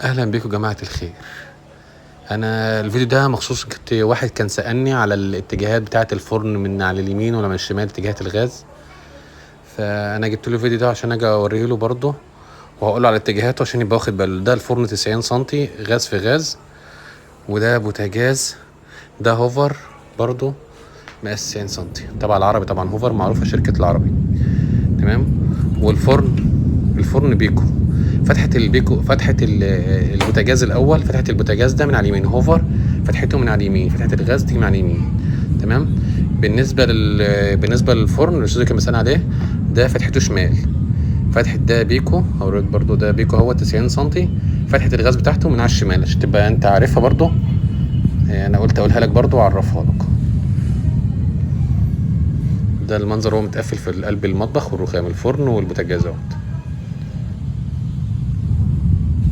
اهلا بيكم جماعة الخير. انا الفيديو ده مخصوص كنت واحد كان سالني على الاتجاهات بتاعه الفرن من على اليمين ولا من الشمال اتجاهات الغاز، فانا جبت له الفيديو ده عشان اجي اوريه له برضه وهقول له على اتجاهاته عشان يبقى واخد باله. ده الفرن 90 سنتي غاز في غاز، وده بوتاجاز، ده هوفر برضه مقاس 90 سنتي تبع العربي، طبعا هوفر معروفة شركة العربي، تمام. والفرن الفرن بيكو، فتحه البيكو، فتحه البوتاجاز الاول، فتحه البوتاجاز ده من على اليمين، هوفر فتحته من على اليمين، فتحه الغاز تيجي من على اليمين، تمام. بالنسبة للفرن الاستاذ كان بيسألني عليه، ده فتحته شمال، فتحه ده بيكو، هوريك برضو ده بيكو هو 90 سنتي، فتحه الغاز بتاعته من على الشمال عشان تبقى انت عارفها برضو. انا قلت اقولها لك برضو واعرفها لك. ده المنظر وهو متقفل في قلب المطبخ والرخام، الفرن والبوتاجاز اهوت.